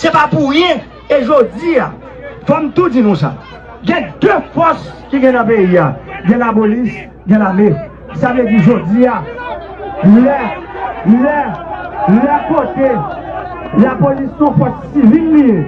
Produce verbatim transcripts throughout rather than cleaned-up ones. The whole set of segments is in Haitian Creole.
Se pa pou ryen, e jodi a, fò m tou di nou sa. Gen de fòs ki gen nan peyi a. Gen lapolis, gen lame. Sa vle di jodi a, lè, lè, lè kote lapolis se yon fòs sivil li ye.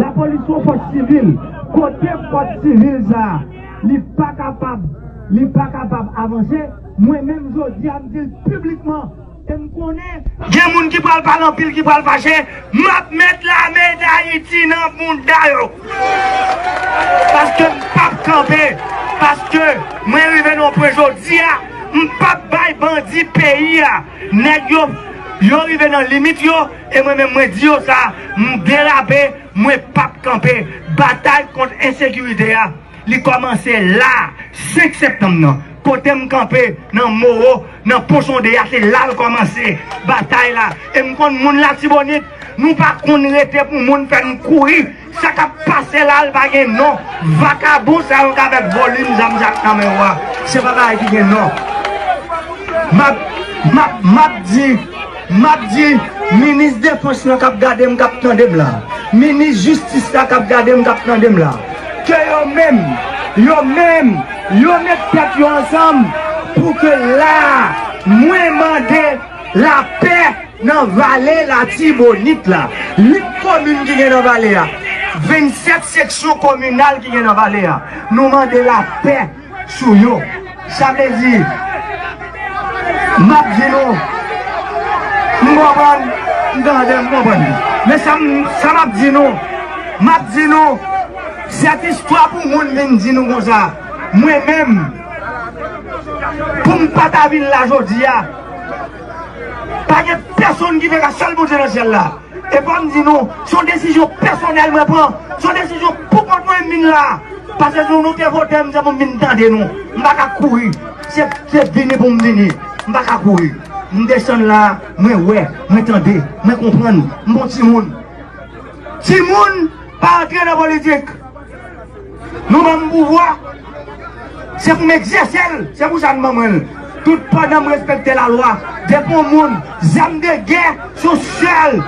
Lapolis se yon fòs sivil. Kote fòs sivil sa a, li pa kapab, li pa kapab avanse, mwen menm jodi a, m di l piblikman, e m konnen gen moun ki pral pale anpil, ki pral fache, m ap met lame Dayiti nan bounda yo. Paske m p ap kanpe. Paske mwen rive nan yon pwen jodi a, m p ap bay bandi peyi a. Nèg yo, yo rive nan limit yo, e mwen menm mwen di yo sa, m derape, mwen p ap kanpe. Batay kont ensekirite a, li kòmanse la, senk septanm nan. Kote m kanpe, nan Moro, nan Pon Sonde a, se la l kòmanse, batay la. E m konn moun Latibonit, nou pa konn rete pou moun fè n kouri. Sa k ap pase la, l pa gen non. Vakabon sa yo k avèk volim zam sa k nan men yo a, se pa bagay ki gen non. M ap, m ap, m ap di, m ap di, minis defans lan k ap gade m, k ap tande m la, minis jistis la k ap gade m, k ap tande m la, ke yo menm, yo menm, yo met tèt yo ansanm pou ke la, mwen mande lapè nan vale Latibonit la. Uit komin ki gen nan vale a, vennsèt seksyon kominal ki gen nan vale a, nou mande lapè sou yo. Sa vle di, m ap di nou, m konprann, m tande, m konprann. Men sa m, sa m ap di nou, m ap di nou, sèt istwa pou moun vin di nou konsa. Mwen menm, pou m pa ta vin la jodi a, pa gen pèsonn ki fè ka, sèl Bondye nan syèl la. E fò m di nou, se yon desizyon pèsonèl mwen pran. Se yon desizyon pou kont mwen m vin la. Paske si nou te vote m, se pou m vin tande nou. M pa ka kouri. Se, se vini pou m vini. M pa ka kouri. M desann la, mwen wè, mwen tande, mwen konprann. M bon timoun. Timoun pa antre nan politik. Nou ban m pouvwa, se pou m egzèse l, se pou sa n ban mwen l. Tout pandan m respekte lalwa, depi yon moun, zam de gè, se yon sèl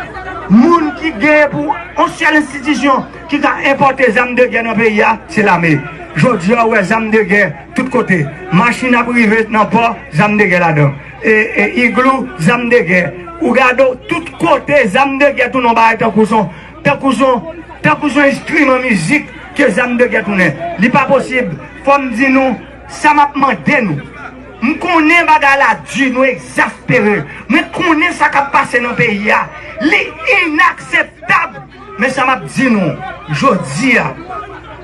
moun ki gen pou yon sèl enstitisyon ki ka enpòte zam de gè nan peyi a, se lame. Jodi a, ou wè zam de gè tout kote. Machin ap rive nan pò, zam de gè ladan. E, e, iglou, zam de gè. Ou gade w, tout kote, zam de gè tounen yon bagay tankou son, tankou son, tankou son enstriman mizik ke zam de gè tounen. Li pa posib. Fò m di nou, sa m ap mande nou. M konnen bagay la di, nou egzaspere. Mwen konnen sa k ap pase nan peyi a. Li inakseptab. Men sa m ap di nou, jodi a,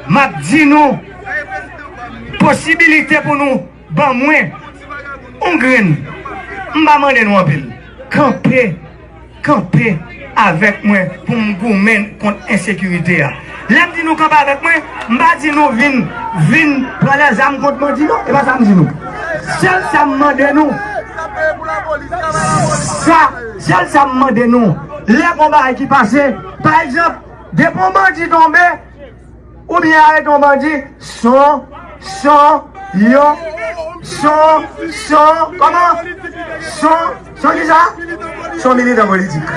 m ap di nou, posibilite pou nou ban mwen yon grenn. M pa mande nou anpil. Kanpe, kanpe avèk mwen pou m goumen kont ensekirite a. Lè m di nou kanpe avèk mwen, m pa di nou vin, vin pran lèzam kont bandi non, e pa sa m di nou. Sèl sa m mande nou, sa, sèl sa m mande nou, lè gon bagay ki pase, pa egzanp, depi yon bandi tonbe, oubyen arete yon bandi, son, son, yo, son, son, kòman? Son, son kisa? Son militan politik.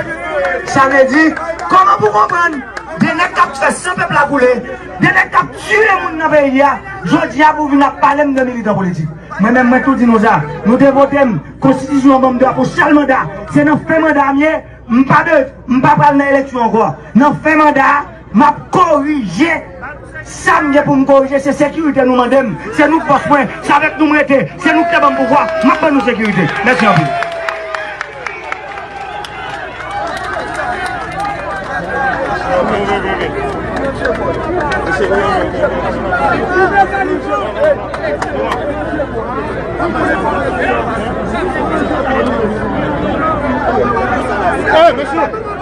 Sa vle di, kòman pou konprann? De nèg k ap fè san pèp la koule, de nèg k ap tiye moun nan peyi a, jodi a pou vin ap pale m de militan politik. Mwen menm, mwen tou di nou sa, nou te vote m, konstitisyon an ban m dwa pou sèl manda, se nan fen manda m ye, m pa de, m pa pral nan eleksyon ankò. Nan fen manda a, m ap korije sa m gen pou m korije. Se sekirite nou mande m. Se nou k bòs mwen. Se avèk nou m rete. Se nou k te ban m pouvwa. M ap ban nou sekirite. Mèsi anpil. Hey, mesye!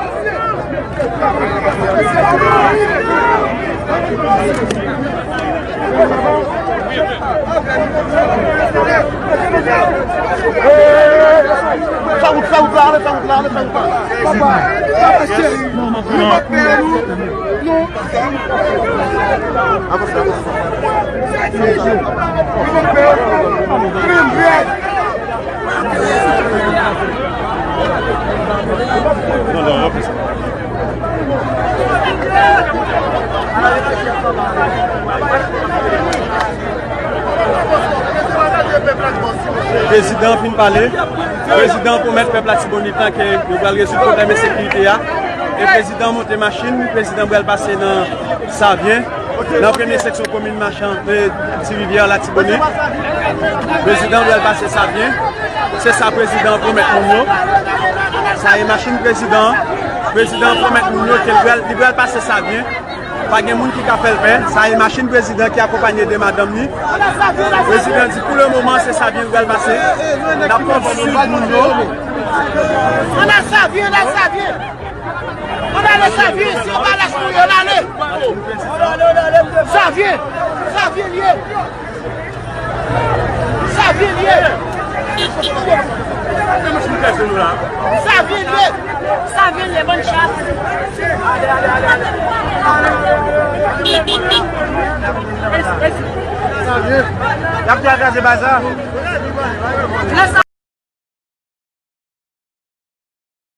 Fè wout, fè wout la, ale fè wout la, ale fè wout la. Papa, papa, cheri, nou pa pè nou. Nou. Avanse, avanse. Nou pa pè nou. Non, non, avanse. Prezidan fin pale. Prezidan pwomèt pèp Latibonit lan ke yo pral rezoud pwoblèm ensekirite a. E prezidan monte machin, prezidan pral pase nan Savyen, nan premye seksyon komin Machan, e, Ti Rivyè, Latibonit. Prezidan pral pase Savyen. Se sa prezidan pwomèt moun yo. Sa e machin prezidan. Prezidan pwomèt moun yo ke li pral, li pral pase Savyen. Pa gen moun ki ka fè l pè. Sa e machin prezidan ki akonpanye de madanm li. Prezidan di pou le moman se Savyen l pral pase. N ap kontinye moun yo. Ann al Savyen, ann al Savyen. Ann ale Savyen, si yo pa lach nou, yo n ale. Savyen, Savyen l ye. Savyen l ye. Savyen l ye. Savyen l ye, bann chat. Savyen. Y ap kraze baza.